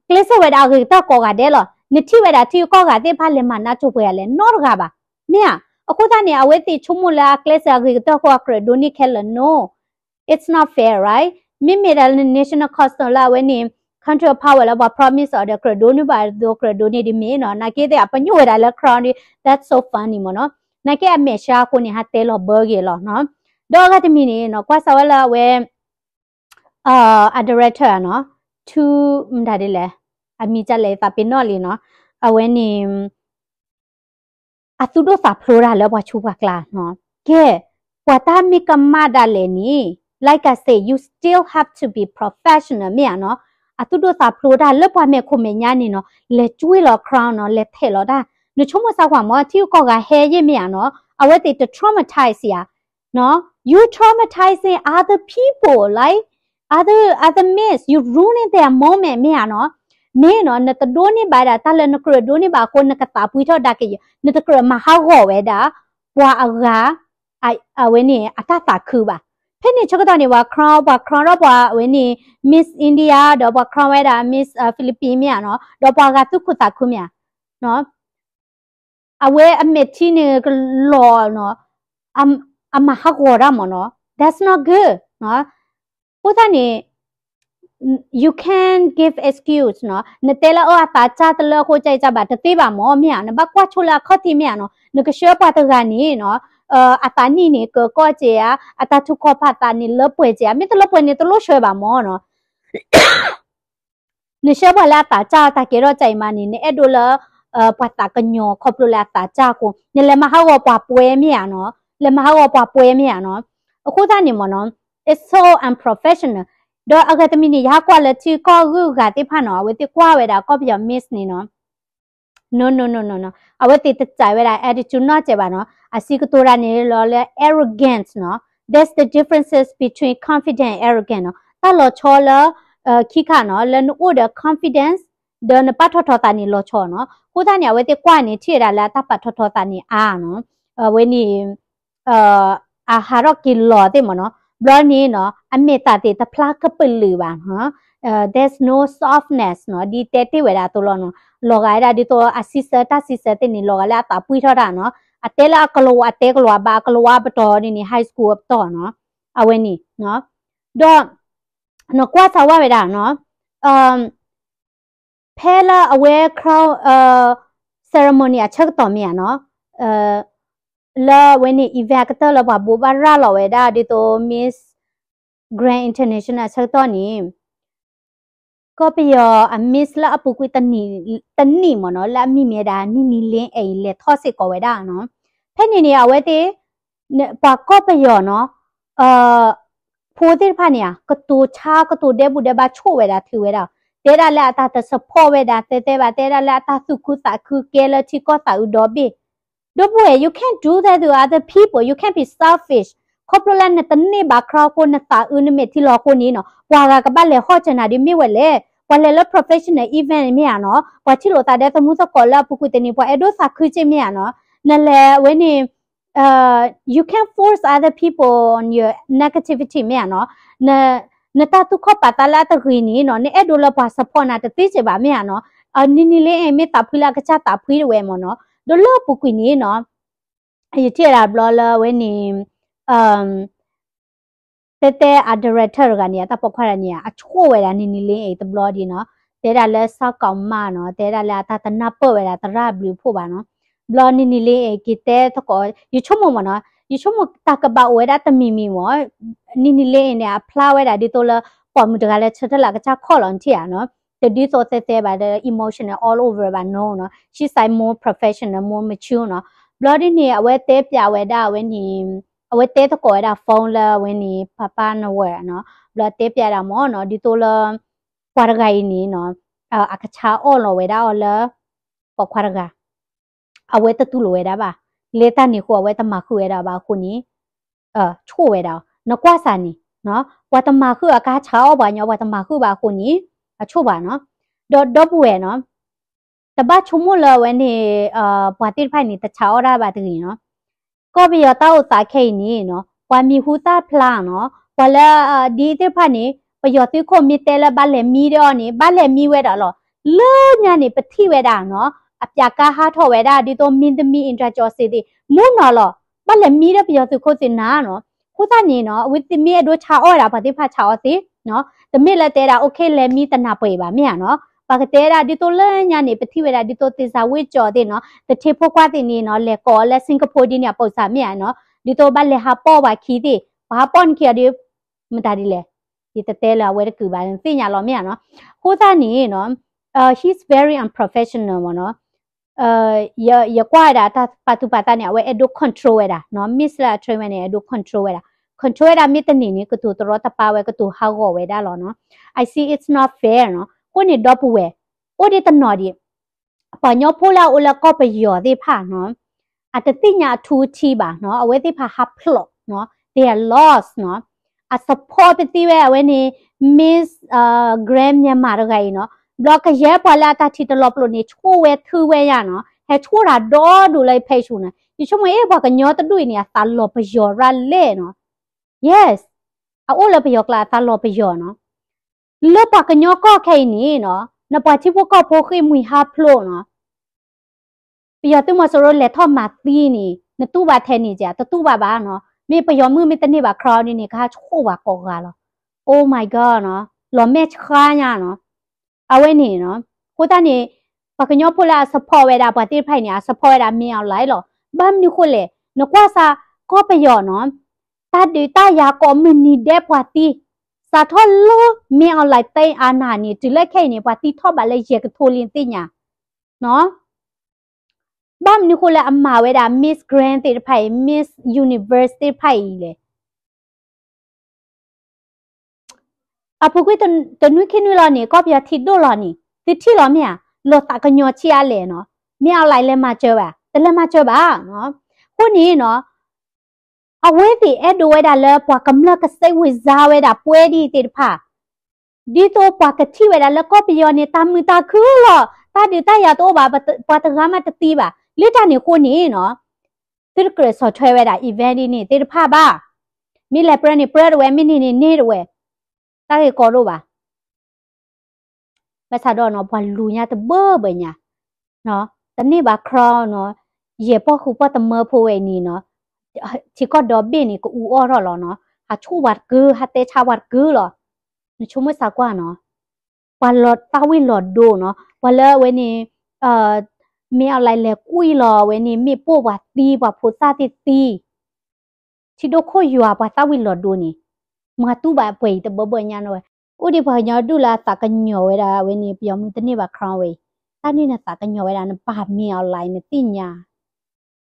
ကျဲးစၢးဝဲဒၣ်အဂ့ၤကတၢၢ်ကိးဂၤဒဲးလီၤ. နထံၣ်ဝဲဒၣ်ထံဂုၤကီၢ်ဂၤသ့ၣ်တဖၣ်လဲၤမၤနးစိၤပှဲၤဂၤလဲၣ် နီတဂၤဘၣ်. မ့ၢ်ဧါ. အဃိသတးန့ၣ် အဝဲသ့ၣ်ဆိကမိၣ်လၢအကျဲးစၢးအဂ့ၤကတၢၢ်အဃိ အကြၢးဒိးန့ၢ်ခဲလၢာ် no, it's not fair, right? မ့မ့ၢ်ဒၣ်လၢ national custom လၢအဝဲန့ၣ် country of power လၢပှၤ promise အီၤဒီး ကြၢးဒိးန့ၢ်ဘၣ်ဒိ ကြၢးဒိးန့ၢ်ဒ်မ့ၢ်နီၤ, နာ်က့သ့ၣ်အပညိၣ်ဝဲဒၣ်လၢ crown ဒ် that's so funny မ့ၢ်နီၤ. နာ်က့အမဲာ်ဆှးအဃိန့ၣ် ဟးတဲလီၤဘၢဂ့ၤလီၤနီၤ. ဒီးအဂၤတမံၤန့ၣ်နီၤ ကွၢ်စးဝဲလၢအဝဲ အ director နီၤ, ထူ မတၤဒ်လဲၣ်, အမံၤကလဲၣ်သးပ့ၤနီၣ်လံနီၤ, အဝဲန့ၣ် အသူၣ်ဒိၣ်သးဖျိးတၢ်လၢပှၤဆူးပှၤကျါနီၤ, ကဲ, ပှၤတၢ်မ့ၢ်ကမၣ်ဒၣ်လဲာ်န့ၣ် like I say, you still have to be professional မ့ၢ်ဧါနီၤ, အသူၣ်ဒိၣ်သးဖျိးတၢ်လၢပှၤမဲာ်ခိၣ်မဲာ်ညါန့ၣ်နီၤ, လဲၤကွံလီၤ crown နီၤ, လဲၤထဲးလီၤတၢ်, နဆိကမိၣ်စၢ်ကွၢ်မ့ၢ် ထံဂုၤကီၢ်ဂၤဟဲယ့ၢ်မ့ၢ်ဧါနီၤ, အဝဲသ့ၣ်တ traumatize ယၤ No, you traumatizing other people, like other, other miss, you ruining their moment မ့ၢ်ဧါနီၤ. မ့ၢ်နီၤ နတဒိးန့ၢ်ဘၣ်ဒၣ် တၢ်လၢနကြၢးဒိးန့ၢ်ဘၣ်အဃိ နကသးပှံထီၣ်ဒၣ်ကယဲၢ်, နတကြၢးမၤဟးဂီၤဝဲဒၣ် ပှၤအဂၤ အဝဲန့ၣ် အတၢ်သးခုဘၣ်. ဖဲန့ၣ်ဆၢကတီၢ်န့ၣ် ပှၤ crown, ပှၤ crown ထီၣ်ပှၤဝဲန့ၣ် Miss India ဒီးပှၤ crown ဝဲဒၣ် Miss Philippines မ့ၢ်ဧါနီၤ, ဒီးပှၤဂၤသူၣ်ခုသးခုမ့ၢ်ဧါ. အဝဲအမဲာ်ထံန့ၣ်ကလီၤနီၤ, အမၤဟးဂီၤတၢ်မ့ၢ်နီၤ, that's not good နီၤ. အဃိသတးန့ၣ် you can't give excuse နီၤ, နတဲလၢအီၤအသးစၢ်တလၢအဃိ ကဲကဲဘၣ် တသ့ဘၣ်မ့ၢ် မ့ၢ်ဧါ, နဘၣ်ကွၢ်ဆိလၢအခီၣ်ထံးမ့ၢ်ဧါနီၤ, နကဆှၢပှၤတဂၤန့ၣ်နီၤ, အသးနံၣ်န့ၣ် ကၢကီၢ်ကဲဧါ, အတၢ်ထုကဖၣ်သးန့ၣ် လၢပှဲၤကဲဧါ, မ့ၢ်တလၢပှဲၤန့ၣ် တလိၣ်ဆှၢဘၣ်မ့ၢ်နီၤ. နဆှၢပှၤလၢအသးစၢ်တၢ်ကဲထီၣ်ကဲအံၤမးန့ၣ် နအဲၣ်ဒိးလၢ ပှၤသးကညီၤခီဖျိလၢအသးစၢ်အဃိ နလဲၤမၤဟးဂီၤပှၤပှဲၤမ့ၢ်ဧါနီၤ, လဲၤမၤဟးဂီၤပှၤပှဲၤမ့ၢ်ဧါနီၤ. အဃိသတးန့ၣ်မ့ၢ်နီၤ it's so unprofessional. ဒီးအဂၤတမံၤန့ၣ် ယဟးကွၢ်လၢထံကီၢ်ဂုၤအဂၤသ့ၣ်တဖၣ်နီၤ အဝဲသ့ၣ်ကွၢ်ဝဲဒၣ်ကီၢ်ပယီၤ Miss န့ၣ်နီၤ no no no no no, အဝဲသ့ၣ်တစဲးဝဲဒၣ် attitude နီတစဲးဘၣ်နီၤ, အစံးကတိၤတၢ်န့ၣ်လီၤလၢ arrogance နီၤ, that's the differences between confident and arrogant နီၤ, တၢ်လီၤဆီလၢ ခံခါနီၤ လၢနအိၣ်ဒီး confidence ဒီးနပာ်ထီၣ်ထီသးန့ၣ်လီၤဆီနီၤ, အဃိသတးန့ၣ် အဝဲသ့ၣ်ကွၢ်န့ၣ် ထံၣ်ဝဲဒၣ်လၢအတၢ်ပာ်ထီၣ်ထီသးန့ၣ်အါနီၤ, အဝဲန့ၣ် အဟးထီၣ်က့ၤလီၤသ့ၣ်မ့ၢ်နီၤ, ဘျီန့ၣ်နီၤ အမဲာ်သးသ့ၣ်တဖျါကပလုာ်ဘၣ်နီၤ, there's no softness နီၤ, ဒ်တဲတ့ၢ်ဝဲဒၣ်အသိးလီၤနီၤ, လီၤဂာ်ဝဲဒၣ်ဒ်သိးအစံးဆၢတၢ်စံးဆၢသ့ၣ်န့ၣ် လီၤဂာ်လၢအသးပှံထီၣ်တၢ်နီၤ, အတဲလၢအကလၤဝါတဲကလၤဝါဘၣ် အကလၤဝါအပတီၢ်ဒ်န့ၣ် high school အပတီၢ်နီၤ, အဝဲန့ၣ်, ဒီး နကွၢ်စၢ်ဝဲဒၣ်နီၤ ဖဲလၢအဝဲ crown ceremony အဆၢကတီၢ်မ့ၢ်ဧါနီၤ, လၢအဝဲန့ၣ် event အကတၢၢ်လၢပှၤဘိးဘၣ်ရၤလီၤဝဲဒၣ်ဒ်သိး Miss Grand International အဆၢကတီၢ်န့ၣ် ကီၢ်ပယီၤအ Miss လၢအပူၤကွံာ်တနံၣ်မ့ၢ်နီၤ လၢအမံၤမ့ၢ်ဒၣ် နံၣ်နံၤလ့အံၤ လဲၤထီၣ်စ့ၢ်ကီးဝဲဒၣ်နီၤ, ဖဲန့ၣ်န့ၣ် အဝဲသ့ၣ် ပှၤကီၢ်ပယီၤနီၤ ဖိသ့ၣ်တဖၣ်န့ၣ် ကတိၤဆါကတိၤဒဲးဘူးဒဲးဘးဆိၣ်ဝဲဒၣ်ထုးဝဲဒၣ်, တဲဒၣ်လၢအတၢ်တ support ဝဲဒၣ် သဲသဲဘၣ် တဲဒၣ်လၢအတၢ်သူၣ်ခုသးခုကဲလၢထံကီၢ်သးအုးဒီဘ့ၣ်, ဒီပုၢ်ဝဲၢ် you can't do that to other people, you can't be selfish. ခီဖျိလၢနတန့ၢ်ဘၣ် crown အဃိ နသးအုးနမဲာ်ထံလီၤအဃိန့ၣ်နီၤ ပှၤဂၤကဘၣ်လဲၤဟီၣ်ကနၤဒ်မ့ၢ်ဝဲလဲၣ်, ပှၤလဲၤလၢ professional event မ့ၢ်ဧါနီၤ, ပှၤထံၣ်လိာ်သးဒီးသမူသကိးလၢအပူၤကွံာ်တနံၤ ပှၤအဲၣ်ဒိးသးခုစ့ၢ်မ့ၢ်ဧါနီၤ, နလဲၤဝဲန့ၣ် you can't force other people on your negativity မ့ၢ်ဧါနီၤ, နတၢ်သူၣ်ခီၣ်ပာ်သးလၢအတဂ့ၤန့ၣ်နီၤ နအဲၣ်ဒိးလၢပှၤ support နၤတသ့စ့ၢ်ဘၣ်မ့ၢ်ဧါနီၤ, နံၤနံၤလၢအံၤမ့ၢ်သးဖှံလၢအကစၢ်သးဖှံတဝဲမ့ၢ်နီၤ, ဒီးလၢအပူၤကွံာ်န့ၣ်နီၤ ယထံၣ်ဒၣ်ဘျီလၢအဝဲန့ၣ် တဲတဲအ director တဂၤန့ၣ် အတၢ်ပိာ်ခွါတဂၤန့ၣ် အဆိၣ်ဝဲဒၣ်နံၤနံၤလၢအံၤတဘျီဒ်နီၤ, တဲဒၣ်လၢစးကီးမးနီၤ, တဲဒၣ်လၢအတၢ်တနၢ်ပၢၢ်ဝဲဒၣ်သရၣ်ဘျုးဖှိၣ်ဘၣ်နီၤ, ဘျီနံၤနံၤလၢအံၤက့ၤတဲသကိး ယဆိကမိၣ်မ့ၢ်နီၤ, ယဆိကမိၣ်တၢ်ကဘၣ်အိၣ်ဝဲဒၣ်တမံၤမံၤမ့ၢ် နံၤနံၤလၢအံၤန့ၣ် အဖျါဝဲဒၣ်ဒ်သိးလၢ ပိာ်မုၣ်တဂၤလၢဆၢထၢၣ်လၢအကစၢ်ခီၣ်လီၤနထံၣ်ဧါနီၤ, တဒ်သိးသဲသဲဘၣ်ဒီး emotional all over ဘၣ် no နီၤ. She's like more professional, more mature နီၤ. ဘျီဒ်န့ၣ် အဝဲတဲပျးဝဲဒၣ်အဝဲန့ၣ် အဝဲတဲသကိးဝဲဒၣ် phone လၢအဝဲန့ၣ် ပၢ်ပၢ်နဝဲနီၤ. ဘျီတဲပျးဒၣ်မ့ၢ်နီၤ ဒ်သိးလၢ ပှၤတဂၤအံၤန့ၣ်နီၤ အကဆါအီၣ်လီၤဝဲဒၣ်အီၤလၢ ပိာ်ခွါတဂၤ အဝဲတတူၢ်လိာ်ဝဲဒၣ်ဘၣ်. လၢတၢ်န့ၣ်အဃိ အဝဲတမၤဃုာ်ဝဲဒၣ်ဘၣ်အဃိန့ၣ် ဆိၣ်ဝဲဒၣ်. နကွၢ်စၢ်န့ၣ် ပှၤတမၤဃုာ်အကဆါအီၣ်ပှၤညီ ပှၤတမၤဃုာ်ဘၣ်အဃိန့ၣ် အဆိၣ်ဘၣ်နီၤ. ဒီးဒီပုၢ်ဝဲၢ်နီၤ တဘၣ်ဆိကမိၣ်လၢအဝဲန့ၣ် ပှၤသ့ၣ်တဖၣ်န့ၣ် တဆါအီၣ်တၢ်ဘၣ်တဂ့ၤနီၤ. ကီၢ်ပယီၤတၢ်အိၣ်သးခဲအံၤန့ၣ်နီၤ ပှၤမံၤဟူသၣ်ဖျါနီၤ ပှၤလၢ ဒ်သ့ၣ်တဖၣ်န့ၣ် ပယီၤသုးခိၣ်မ့ၢ်တဲလၢဘၣ်လဲၤမံဒီးအီၤန့ၣ် ဘၣ်လဲၤမံဝဲဒၣ်လီၤ. လၢညါန့ၣ် ပထံၣ်ဝဲဒၣ်နီၤ အပျးကါဟးထီၣ်ဝဲဒၣ် ဒ်သိးမံသမံ အင်တြၤကၠီစ့သ့ၣ် မူနီၤလီၤ. ဘၣ်လဲၤမံဒီးပယီၤသုးခိၣ်သ့ၣ်နၤနီၤ. အဃိသတးန့ၣ်နီၤ အဝဲသ့ၣ်မ့ၢ်အဲၣ်ဒိးဆါအီၣ်ဝဲဒၣ် ပှၤသ့ၣ်တဖၣ်ဆါအီၣ်သ့နီၤ. တမ့ၢ်လၢတဲဒၣ် okay လဲၤမံတနၤပှဲၤဘၣ်မ့ၢ်ဧါနီၤ. ပှၤကတဲဒၣ်ဒ်သိးလၢညါန့ၣ် ပထံၣ်ဝဲဒၣ်ဒ်သိးသ့ၣ်စၤဝ့ကၠီသ့ၣ်နီၤ သထ့ဖိခွါသ့ၣ်န့ၣ်နီၤ လဲၤကိးအီၤလၢ Singapore ဒ်န့ၣ်အပိာ်စၢ်မ့ၢ်ဧါနီၤ. ဒ်သိးဘၣ်လဲၤဟးပီၢ်ပှၤခံသ့ၣ် ပှၤဟးပီၢ်နခံအီၤဒီး မတၤဒ်လဲၣ် ယတတဲလၢအဝဲတကုာ်ဘၣ် နသ့ၣ်ညါလီၤမ့ၢ်ဧါနီၤ. အဃိသတးန့ၣ်နီၤ he's very unprofessional မ့ၢ်နီၤ. ယကွၢ်ဝဲဒၣ်တၢ်ပာ်သူၣ်ပာ်သးန့ၣ် အဝဲအဲၣ်ဒိး control ဝဲဒၣ်နီၤ. Miss လၢအ train ဝဲန့ၣ် အဲၣ်ဒိး control ဝဲဒၣ် control ဝဲဒၣ် မ့ၢ်တန့ၢ်န့ၣ် ကတိၤတရီတပါဝဲ ကတိၤဟးဂီၤဝဲဒၣ်လီၤနီၤ. I see it's not fair နီၤ. အဃိန့ၣ်ဒီပုၢ်ဝဲၢ် အိၣ်ဒံးတနီၤဒံး ပှၤကညီဖိလၢအအိၣ်လၢကီၢ်ပယီၤသ့ၣ်တဖၣ်နီၤ အတသ့ၣ်ညါအထူအထံးဘၣ်နီၤ. အဝဲသ့ၣ်တဖၣ်ဟးဖျိးနီၤ they are lost နီၤ. အ support ပသံဝဲအဝဲန့ၣ် Miss Grand Myanmar တဂၤအံၤနီၤ. ဘျီကယဲၢ်ပှၤလၢအတၢ်ထံၣ်တလီၤပလိာ်န့ၣ် ဆိၣ်ဝဲထုဝဲယါနီၤ ဟဲဆိၣ်တၢ်ဒီဒူၣ်လၢ page န့ၣ် ယဆိကမိၣ်အ့ၣ် ပှၤကညီတဒူၣ်အံၤန့ၣ် အသးလီၤပယီၤရၣ်လဲၣ်နီၤ. Yes အအိၣ်လၢပယီၤကျါအသးလီၤပယီၤနီၤ. လၢပှၤကညီကီၢ်ခဲအံၤန့ၣ်နီၤ နပှၤထံဖိကီၢ်ဖိဃ့ၢ်မှံဟးဖျိးနီၤ ပယီၤသုးမီၤစိရိၤလဲၤထီၣ်မၤသံန့ၣ် နတူၢ်ဘၣ်ထဲန့ၣ်ကဲ တတူၢ်ဘၣ်ဘၣ်နီၤ. မ့ၢ်ပယီၤမုၣ်မ့ၢ်တန့ၢ်ဘၣ် crown န့ၣ် ကဟးဆိၣ်ပှၤကိးဂၤလီၤ. Oh my god နီၤ လီၤမဲာ်ဆှါညါနီၤ. အဝဲန့ၣ်နီၤ အဃိသတးန့ၣ် ပှၤကညီဖိလၢအ support ဝဲဒၣ် ပှၤသ့ၣ်တဖၣ်အံၤန့ၣ် အ support ဝဲဒၣ် မင်းအောင်လှိုင် လီၤ. ဘၣ်မနုၤဃိလဲၣ် နကွၢ်စၢ် ကီၢ်ပယီၤနီၤ တၢ်ဒုးတၢ်ယၤကိးမုၢ်နံၤဒဲးပှၤသံ စးထီၣ်လၢ မင်းအောင်လှိုင် သိမ်းအာဏာ န့ၣ် တုၤလၢခဲအံၤန့ၣ် ပှၤသံထီၣ်ဘးလၢယဲၢ်ကထိလံ နသ့ၣ်ညါ ဘၣ်မနုၤဃိလၢအမၤဝဲဒၣ် Miss Grand သ့ၣ်တဖၣ်အံၤ Miss Universe သ့ၣ်တဖၣ်အံၤလဲၣ်. အပူၤကွံာ်တနွံခံနွံလီၤန့ၣ် ကီၢ်ပယီၤထံဒိၣ်လီၤန့ၣ် သုထံၣ်လီၤမ့ၢ်ဧါ. လီၤသးကညီၤဆံးအါလဲၣ်နီၤ. မင်းအောင်လှိုင် လဲၤမၤစၢၤဘၣ် တလဲၤမၤစၢၤဘၣ်နီၤ. အဃိန့ၣ်နီၤ အဝဲသ့ၣ်အဲၣ်ဒိးဝဲဒၣ်လၢပှၤကမျၢၢ်က စိတ်ဝင်စား ဝဲဒၣ်ပွဲဒ်သ့ၣ်တဖၣ် ဒ်သိးပှၤကထံၣ်ဝဲဒၣ်လၢကီၢ်ပယီၤန့ၣ် တၢ်မုာ်တၢ်ခုၣ်လီၤ. တၢ်ဒုးတၢ်ယၤတအိၣ်ဘၣ် ပှၤတဂၤမးတသံဘၣ်. လၢတၢ်န့ၣ်အဃိန့ၣ်နီၤ သုတကြၢးဆီၣ်ထွဲဝဲဒၣ် event ဒ်န့ၣ်သ့ၣ်တဖၣ်ဘၣ်. မ့ၢ်လဲၤပြၢန့ၣ်ပြၢတဝဲ မ့ၢ်န့ၢ်န့ၣ်န့ၢ်တဝဲ တၢ်ဂ့ၢ်ကီဒိၣ်ဘၣ်. ဘၣ်ဆၣ်ဒီးနီၤ ပှၤလူၤညါတဘၢဘၢညါ တန့ၢ်ဘၣ် crown နီၤ ယဲၢ်ပီၢ်ဃုာ်ပီၢ်တမၢဖိဝဲအံၤန့ၣ်နီၤ ထံကီၢ်ဒီဘ့ၣ်န့ၣ် ကအူအီၣ်ထီၣ်လီၤနီၤ. ဟးဆိၣ်ပှၤတကုာ် ဟးတဲဆါပှၤတကုာ်လီၤ. နဆိကမိၣ်စၢ်ကွၢ်နီၤ ပှၤလီၤသးဝံၣ်လီၤဒိနီၤ ပှၤလၢအဝဲန့ၣ် မင်းအောင်လှိုင် လဲၤကွံာ်လီၤအဝဲန့ၣ် မ့ၣ်ပိၢ်ပှၤသံ ပှၤဖိသၣ်သ့ၣ်သံ ထံဒိၣ်ခိၣ်ယွၤပှၤသးဝံၣ်လီၤဒိန့ၣ် မၤတူၢ်ဘၣ်ပှဲၤအံၤတဘၢဘၢညါနီၤဝဲ. အိၣ်ဒံးပှၤကညီဒူၣ်လၢအသးကညီၤဝဲဒၣ်အဝဲန့ၣ် ပယီၤမုၣ်တန့ၢ်ဘၣ် crown ဝဲအံၤ တၢ်န့ၣ်နသးကညီၤဝဲဒၣ် နပၢ် မင်းအောင်လှိုင် နသ့ၣ်ညါ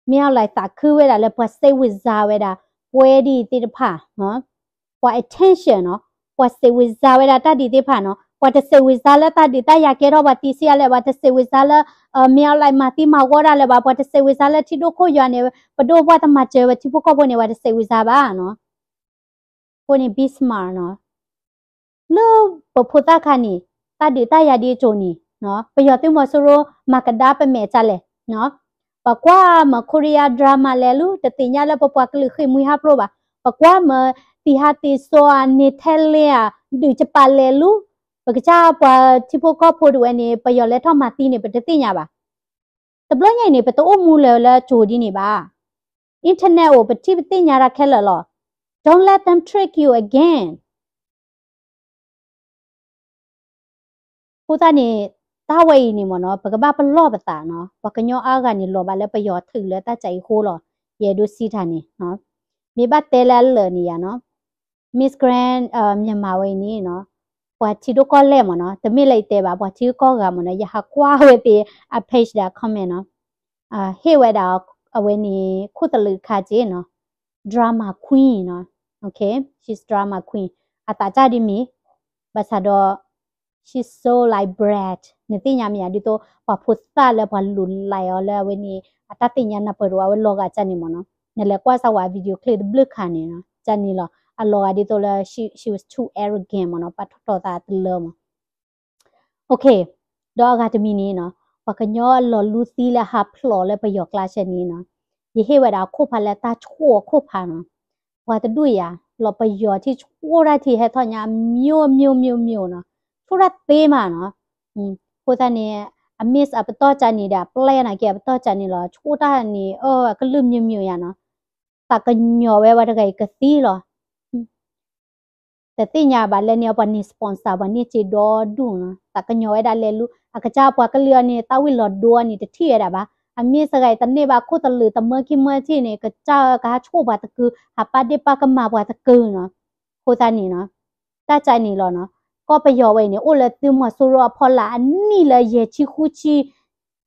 မင်းအောင်လှိုင် သးခုဝဲဒၣ်လၢပှၤ စိတ်ဝင်စား ဝဲဒၣ် ပွဲဒ်အံၤသ့ၣ်တဖၣ် ပှၤ attention နီၤ ပှၤ စိတ်ဝင်စား ဝဲဒၣ်တၢ်ဒ်သ့ၣ်တဖၣ်နီၤ ပှၤတ စိတ်ဝင်စား လၢတၢ်ဒုးတၢ်ယၤကဲထီၣ်ပှၤသံဆံးအါလဲၣ် ပှၤတ စိတ်ဝင်စား လၢ မင်းအောင်လှိုင် မၤသံမၤဂီၤတၢ်လၢၤဘၣ် ပှၤတ စိတ်ဝင်စား လၢထံဒိၣ်ခိၣ်ယွၤန့ၣ် ပဒိၣ်ပှၢ်တမၤစၢၤဝဲထံဖိကီၢ်ဖိန့ၣ် ပှၤတ စိတ်ဝင်စား ဘၣ်နီၤ. အဃိန့ၣ် be smart နီၤ လၢပဖိသၣ်ခါန့ၣ် တၢ်ဒုးတၢ်ယၤဒ်အစိၤန့ၣ် ပယီၤသုးမီၤစိရိၤ မၤကဒါပမဲာ်တၢ်လဲၣ် ပကွၢ်မၤ Korea drama လဲၤလူ တသ့ၣ်ညါလၢပပှၤကလုာ်ဃ့ၢ်မှံဟးဖျိးဘၣ် ပကွၢ်မၤ သံဟးသံစိအ Natalie ဧါ ဒုးကပာ်လဲၤလူ ပကစၢ်ပှၤထံဖိကီၢ်ဖိဒၣ်ဝဲန့ၣ် ပယီၤလဲၤထီၣ်မၤသံန့ၣ် ပတသ့ၣ်ညါဘၣ်. တဘျီညါအံၤန့ၣ် ပတအိၣ်မူလၢၤလၢကၠိၤဒ်န့ၣ်ဘၣ်. Internet အိၣ် ပထံၣ်ပသ့ၣ်ညါတၢ်ခဲလၢာ်လီၤ. Don't let them trick you again. အဃိသတးန့ၣ် တၢ်ဝဲအံၤန့ၣ်မ့ၢ်နီၤ ပကဘၣ်ပလီၢ်ပသးနီၤ ပှၤကညီအါဂၤန့ၣ် လီၤဘၣ်လၢပယီၤထုးလၢတၢ်ကးအံၤအဃိလီၤ. ယအဲၣ်ဒိးစံးတၢ်န့ၣ် မ့ၢ်ဘၣ်တဲလၢအလၢာ်န့ၣ်ယါနီၤ Miss Grand Myanmar ဝဲအံၤန့ၣ်နီၤ ပှၤထံဒိၣ်ကီၢ်လဲၢ်မ့ၢ်နီၤ, တမ့ၢ်လၢယတဲဘၣ် ပှၤထံဂုၤကီၢ်ဂၤမ့ၢ်နီၤ, ယဟးကွၢ်ဝဲသ့ၣ်အ page ဒီး comment နီၤ, ဟ့ၣ်ဝဲဒၣ်အဝဲန့ၣ် ခိၣ်သလုးတခါက့နီၤ, drama queen နီၤ, okay, she's drama queen, အသးစၢ်ဒ်မ့ၢ်, ဘၣ်ဆၣ်ဒီး she's so like brat နသ့ၣ်ညါမ့ၢ်ဧါ, ဒ်သိးပှၤဖိသၣ်လၢပှၤလူၤလံအီၤလၢအဝဲန့ၣ် အတၢ်သ့ၣ်ညါနၢ်ပၢၢ်တအိၣ် အဝဲလီၤဂာ်ကၢ်န့ၣ်မ့ၢ်နီၤ, နလဲၤကွၢ်စၢ်ဝဲ video clip တဘျုးခါန့ၣ်နီၤ, ကၢ်န့ၣ်လီၤ, အလီၤဂာ်ဒ်သိးလၢ she, she was too arrogant မ့ၢ်နီၤ, ပာ်ထီၣ်ထီသးတလၢမ့ၢ် okay, ဒီးအဂၤတမံၤန့ၣ်နီၤ, ပှၤကညီအလီၤလူသံလၢဟးဖျိးလၢပယီၤကျါစဲန့ၣ်နီၤ, ယဟ့ၣ်ဝဲဒၣ်အခိၣ်ဖးလၢတၢ်ဆိၣ်အခိၣ်ဖးနီၤ, ပှၤတဒူၣ်ယၤ လီၤပယီၤထံဆိၣ်တၢ်ထံဟဲထီၣ်ညါ အမျိုးမျိုးမျိုးမျိုး နီၤ, ဆိၣ်တၢ်သ့မးနီၤ, အဃိသတးန့ၣ် အ miss အပတီၢ်ကၢ်န့ၣ်ဒီး အ plan နာ်က့ အပတီၢ်ကၢ်န့ၣ်လီၤ, ဆိၣ်တၢ်န့ၣ် အကလုာ် မျိုးမျိုး ယၤနီၤ, သးကညီၤဝဲပှၤတဂၤအံၤကသံလီၤ တသ့ၣ်ညါဘၣ်လၢန့ၣ် ပှၤန့ၢ် sponsor ပှၤန့ၢ်စ့ဒီဒူၣ်နီၤ, သးကညီၤဝဲဒၣ်လဲၤလူၤ, အကစၢ်ပှၤကလုာ်အီၤန့ၣ် သးဝံၣ်လီၤဒိအီၤန့ၣ် တထံၣ်ဝဲဒၣ်ဘၣ်, အမ့ၢ်စဂၤအံၤတန့ၢ်ဘၣ်ခိၣ်သလုးတမၢခံမၢထံၣ်န့ၣ် ကစၢ်ကဟးဆိၣ်ပှၤတကုာ်, ဟးပာ်ဒ့ၣ်ပာ်ကမၣ်ပှၤတကုာ်နီၤ, အဃိသတးန့ၣ်နီၤ, တၢ်ကၢ်န့ၣ်လီၤနီၤ, ကီၢ်ပယီၤဝဲအံၤန့ၣ် အိၣ်လၢသုးမီၤစိရိၤအဖီလာ်အနံၣ်လၢယဲၢ်ဆံဃုဆံ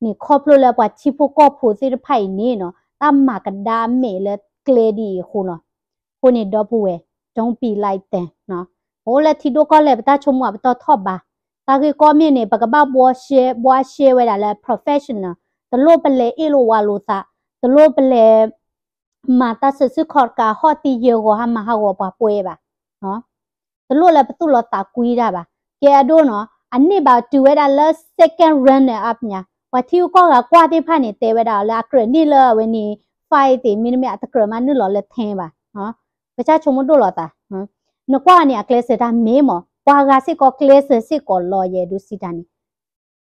န့ၣ် ခီဖျိလၢပှၤထံဖိကီၢ်ဖိသ့ၣ်တဖၣ်အံၤန့ၣ်နီၤ, တၢ်မၤကဒါအမဲာ်လၢကျဲဒ်အံၤအဃိလီၤ. အဃိန့ၣ် ဒီပုၢ်ဝဲၢ် don't be like them နီၤ, ပအိၣ်လၢထံဒိၣ်ကီၢ်လဲၢ် ပတၢ်ဆိကမိၣ်အပတီၢ်ထီၣ်ဘး, တၢ်ဂ့ၢ်ကီၢ်မ့ၢ်န့ၣ် ပကဘၣ်ဘှီရှဲ ဘှီရှဲဝဲဒၣ်လၢ professional, တလိၣ်ပလဲၤအ့ၣ်လိာ်ဝးလိာ်သး, တလိၣ်ပလဲၤ မၤတၢ်စၢၤဆူၣ်ခီၣ်တကး ဟီၣ်သံယဲၢ်ဂီၤ ဟးမၤဟးဂီၤပှၤပှဲၤဘၣ်, တလိၣ်လၢပသူၣ်လီၤသးကွံတၢ်ဘၣ်, ကဲအဒိနီၤ, အန့ၢ်ဘၣ်တုၤဝဲဒၣ်လၢ second runner up ညါ, ပှၤထံဂုၤကီၢ်ဂၤကွၢ်သ့ၣ်တဖၣ်န့ၣ် တဲဝဲဒၣ်လၢအကြၢးန့ၢ်လၢအဝဲန့ၣ် five သ့ၣ် မ့တမ့ၢ်အတကြၢးမးနုာ်လီၤလၢ ten ဘၣ်, ကစၢ်ဆိကမိၣ်ဒိၣ်လီၤသး, နကွၢ်န့ၣ် အကျဲးစၢးတၢ်မ့ၢ်မး, ပှၤဂၤစ့ၢ်ကီးကျဲးစၢးစ့ၢ်ကီးလီၤ ယအဲၣ်ဒိးစံးတၢ်န့ၣ်,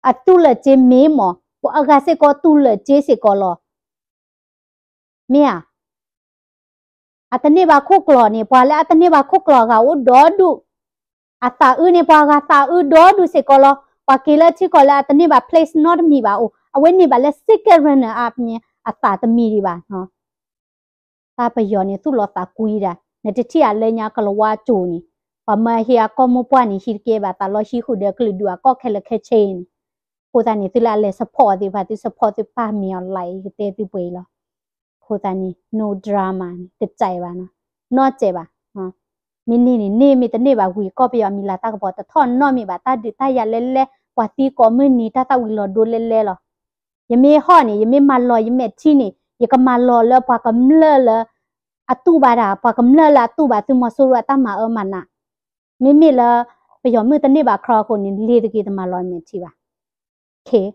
အတူၢ်လိာ်စ့မ့ၢ်မး, ပှၤဂၤစ့ၢ်ကီးတူၢ်လိာ်စ့စ့ၢ်ကီးလီၤ မ့ၢ်ဧါ, အတန့ၢ်ဘၣ်ခိၣ်ကျိာ်န့ၣ် ပှၤလၢအတန့ၢ်ဘၣ်ခိၣ်ကျိာ်အဂၤအိၣ်ဒီဒူၣ်, အသးအုးန့ၣ် ပှၤဂၤသးအုးဒီဒူၣ်စ့ၢ်ကီးလီၤ, ပှၤက့ၤလၢထံကီၢ်လၢအတန့ၢ်ဘၣ် place နီတမံၤဘၣ်အိၣ်, အဝဲန့ၢ်ဘၣ်လၢ second runner up န့ၣ် အသးတမံၤဒံးဘၣ် တၢ်ပယီၤန့ၣ် သူၣ်လီၤသးကွံဒၣ်, နတထံၣ်အလၢညါကလၤဝါကၠိၤန့ၣ်, ပှၤမၢဟ့အကီၢ်မိၢ်ပှၢ်န့ၣ် ဟံးတကဲဘၣ်သးလီၢ်ဟံးဃုာ်ဒီးကလုာ်ဒူၣ်အကီၢ်ခဲလၢာ်ခဲဆ့န့ၣ်, အဃိသတးန့ၣ် သုလၢအလဲၤ support သ့ၣ်တဖၣ် သု support သုပာ်မ့ၢ်အီၤလၢအံၤ ကတဲသုပှဲၤအံၤလီၤ, အဃိသတးန့ၣ် no drama န့ၣ် တစဲးဘၣ်နီၤ, နီၢ်စဲးဘၣ်, မ့ၢ်န့ၢ်န့ၣ်န့ၢ် မ့ၢ်တန့ၢ်ဘၣ်ဝံၤ ကီၢ်ပယီၤမံၤလၤတၢ်ကပီၤတထီၣ်နီတမံၤဘၣ်, တၢ်ဒုးတၢ်ယၤလဲလဲ ပှၤသံကိးမုၢ်နံၤ တၢ်သၣ်ဝံၤလီၤဒိလဲလဲလီၤ. ယမ့ၢ်ဟီၣ်န့ၣ် ယမ့ၢ်မၤလီၤယမဲာ်ထံန့ၣ် ယကမၤလီၤလၢပှၤကမျၢၢ်လၢ အတူၢ်ဘၣ်တၢ်, ပှၤကမျၢၢ်လၢအတူၢ်ဘၣ်သုးမီၤစိရိၤအတၢ်မၤအၢမၤနး, မ့မ့ၢ်လၢ ပယီၤမုၢ်တန့ၢ်ဘၣ် ခီအဃိန့ၣ် လ့ၤတက့ၤတမၤလီၤမဲာ်ထံဘၣ်.